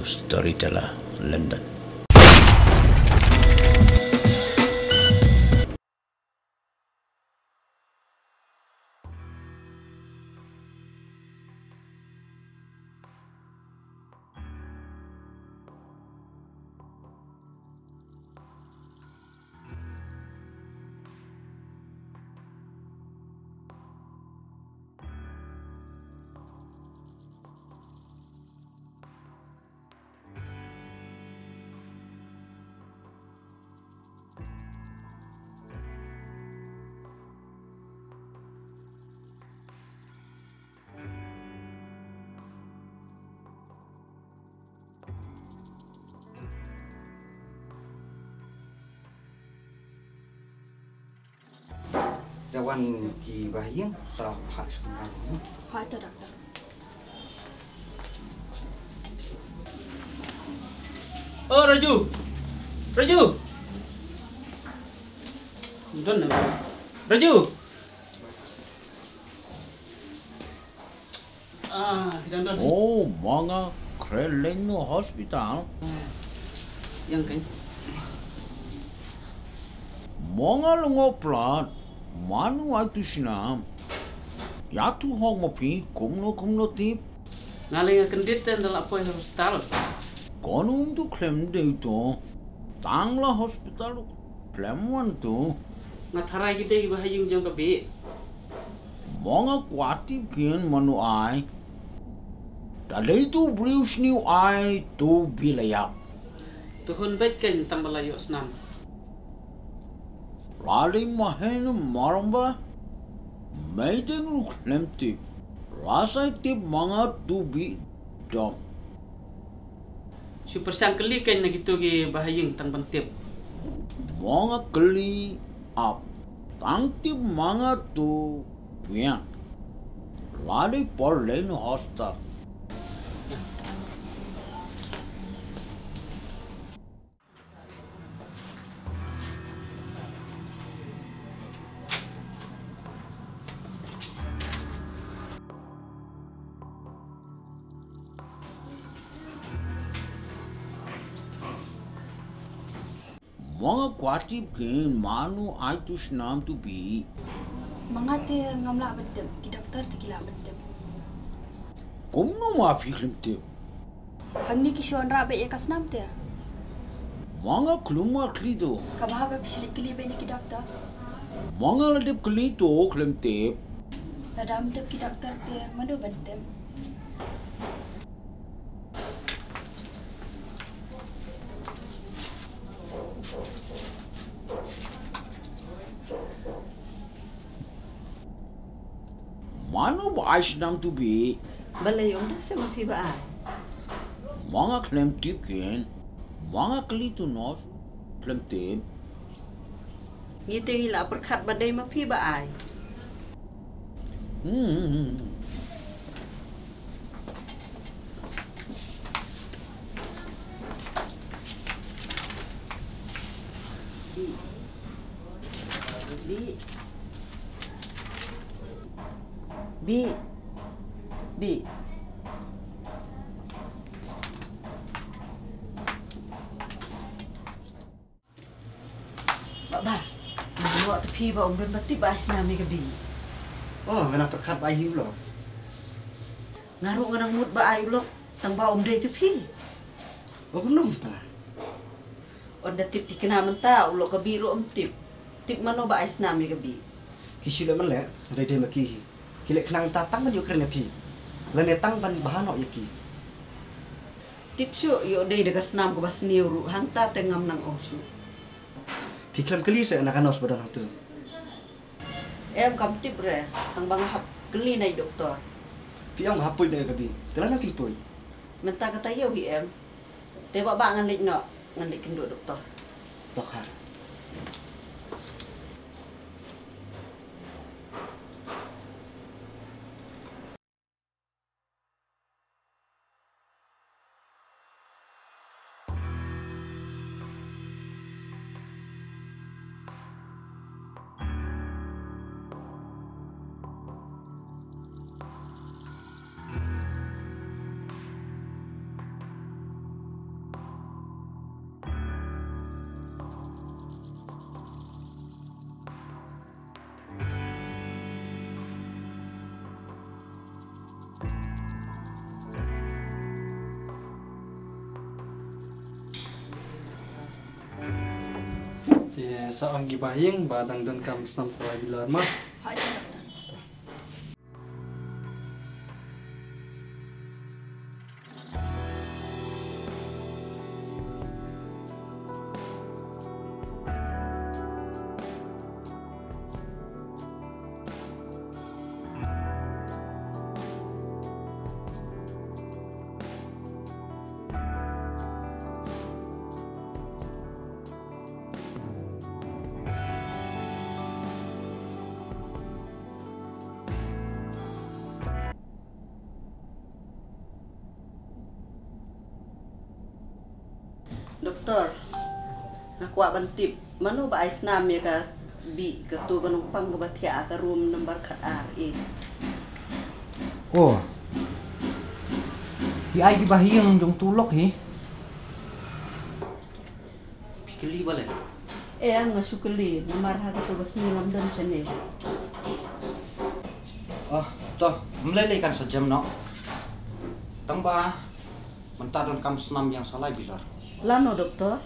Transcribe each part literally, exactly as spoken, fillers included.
Storyteller, London. Da wan ki bahaïing sa phah sha kamra. Ha, to, doktor. Oh, Raju. Raju. Don na. Raju. Ah, phi dang don. Oh, ma nga khreh leit noh hospital. Ïeng kein. Ma nga lyngngoh palat, mano ai tu snam? Ïathuh hok ma phi, kumno kumno tip? Nga lei nga kyndit te ynda la poi hospital. Kano um tu khlem dei to. Tang la hospital khlem wan to. Nga tharai ki dei bahaïing jong ka Bih. Ma nga kwah tip kein mano ai. Da dei tu briew sniew ai tu Bih la ïap. Tu hun beit kein tang ba la ïoh snam. La dei ma hei ne ma rangbah. Mei dei ruh khlem tip. La sa tip ma nga tu Bih dom. Shu pyrshang kylli kein na kito ki bahaïing tang ban tip. Ma nga kylli ap. Tang tip ma nga tu biang. La dei por leit noh hospital. Ma nga kwah tip kein mano ai tu snam tu Bih. Ma nga te ngam lah ban tip, ki doktor te ki lah ban tip. Kumno ma phi khlem tip? Hangne ki shu wanrah beit ïa ka snam te. Ma nga khlem mat kylli to. Kaba hap ba phi shu leit kylli beit ïa ki doktor. Ma nga la dep kylli to khlem tip. Lada ym tip ki doktor te mano ban tip? Mano ba ai snam tu Bih? Balei ym da seh ma phi ba ai? Ma nga khlem tip kein. Ma nga kylli tu nurse khlem tip. Ngi te ngi la pyrkhat ba dei ma phi ba ai. Hmm. Bih. Bih. Bih. Bih. Bah, bah. Nga ong ïa phi ba ym don ba tip ba ai snam ïa ka Bih. Oh, nga nang pyrkhat ba ai hi u lok. Nga ruh nga nang mut ba ai u lok tang ba ym dei te phi. Oh, kumno mynta? Ynda tip thikna mynta u lok ka Bih ruh ym tip. Tip mano ba ai snam ïa ka Bih. Ki shu leh man leh, dei dei ma ki hi. Ki leh khnang mynta tang ban ïoh kren ïa phi. Lane tang ban bha noh ïa ki. Tip shuh, ïoh dei da ka snam kaba sniew ruh hangta te ngam nang ong shuh. Phi khlem kylli seh na ka nurse ba don hangtu? Em, kam tip re, tang ba nga hap kylli na i doktor. Phi ong ba hap poi na ka Bih, te lano kin poi? Mynta kata ïew hi em. Te ba ba ngan leit noh, ngan leit kynduh doktor. Tok ha. Te sa ong ki bahaïing ba dang donkam snam sa lai bilor mo. Hooid, Doctor. Doktor, nga kwah ban tip mano ba ai snam ïa ka Bih, kato ka nongpang kaba thiah ha ka room number khat ar e. Oh. Ki ai ki bahaïing jong tu lok hi. Phi kylli balei? Eh, nga shu kylli namar ha kato ka sngi ngam don shane. Oh, to, ym lei lei kan sa jem noh. Tang ba mynta donkam snam ïa nga sa lai bilor. Lano, Doktor?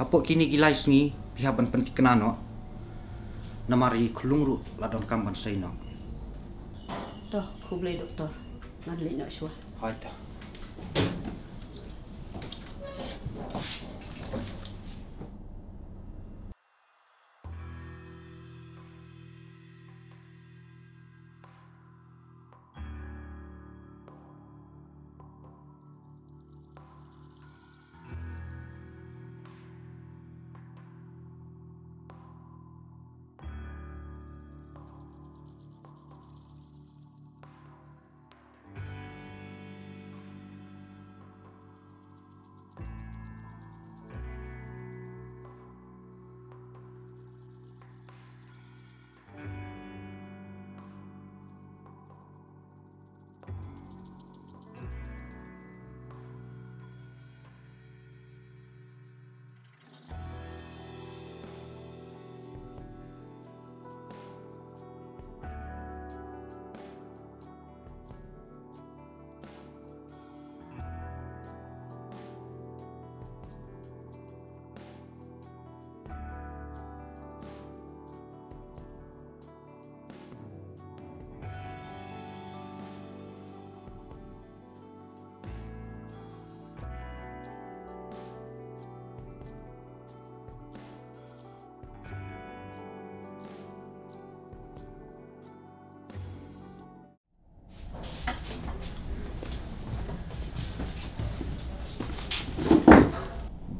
Hapoh kine ki lai sngi phi hap ban pynthikna noh. Namar i khunlung ruh la donkam ban sei noh. To, khublei Doktor. Ngan leit noh shuwa. Hooid to.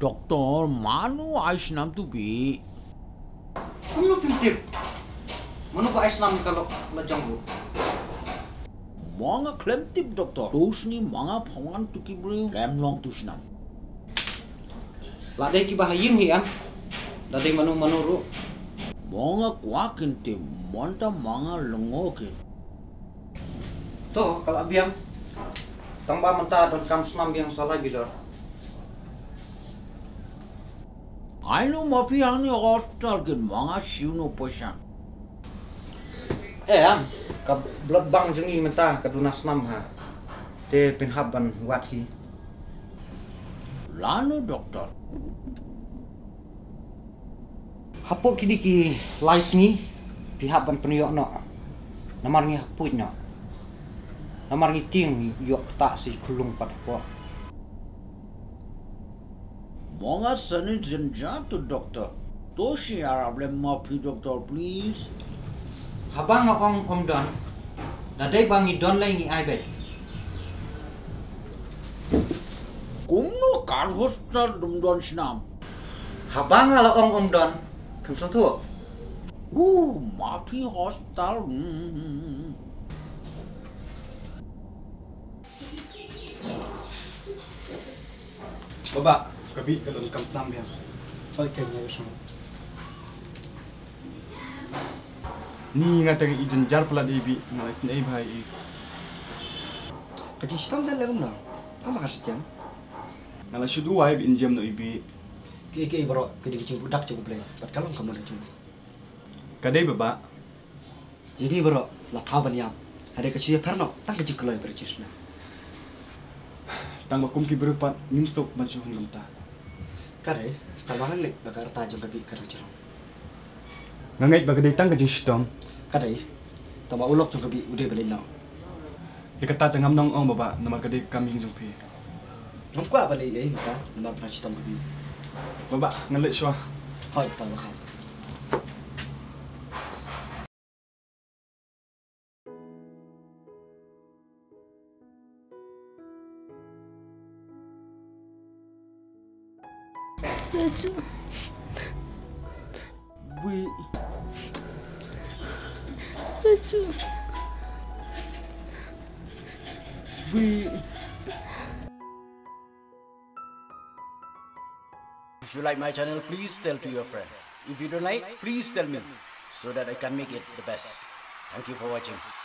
Doktor, mano ai snam tu Bih? Kumno phim tip? Mano ba ai snam ïa ka lok la jong ruh? Ma nga khlem tip, Doktor. To sni ma nga phang tu ki briew khlem long tu snam. La dei ki bahaïing hi em? La dei mano mano ruh? Ma nga kwah kin tip, mynta ma nga lyngngoh kin. To, ka la biang. Tang ba mynta donkam snam biang sa lai bilor. Ai no ma phi hangne hospital kin, ma nga siew noh pisa. Eh, em, ka blood bank jong ngi mynta ka duna snam ha. Te phin hap ban wad hi. Lano, Doktor? Hapoh kine ki lai sngi phi hap ban pynïoh noh. Namar ngi hap pynïoh noh. Namar ngi tieng ïoh ktah sa i khunlung pat hapoh. Ma nga sani jynjar to, Doktor. To shi arap lem ma phi, Doktor, please. Haba nga ong ym don, da dei ba ngi don lei ngi ai beit. Kumno ka hospital dum don snam? Haba nga la ong ym don, phim sngewthuh? Uh, ma phi hospital. Hmm. Baba, ka Bih ka donkam snam biang. Hooid, ka ngi ïa u snam. Ni nga tang i jynjar palat ïa i Bih, nga la isynei bha ïa i. Ka jingshitom dang leh kumno? Tang ba ka shu jem. Nga la shu duwai ba in jem noh i Bih. Kiei kiei baroh ki dei ki jingpyndak jong U Blei bad ka long kamon ka jong ngi. Ka dei, Baba. Ïa ngi baroh la thaw ban ïam. Hynrei ka shu ïapher noh tang ka jingkloi baroh jisnem. Tang ba kum ki briew pat ngim suk ban shu hun kumta. Ka dei, tangba nga ngeit ba ka rta jong ka Bih ka dang jrong. Nga ngeit ba ka dei tang ka jingshitom. Ka dei, tangba u lok jong ka Bih u dei ba leit noh. Ïa kata te ngam nang ong Bah, namar ka dei ka kam ïing jong phi. Ngam kwah ban leh ei ei mynta namar ba dang shitom ka Bih. Bah, ngan leit shuwa. Hooid, to Bah Khai. Raju. Bui. Raju. Bui. If you like my channel, please tell to your friend. If you don't like, please tell me so that I can make it the best. Thank you for watching.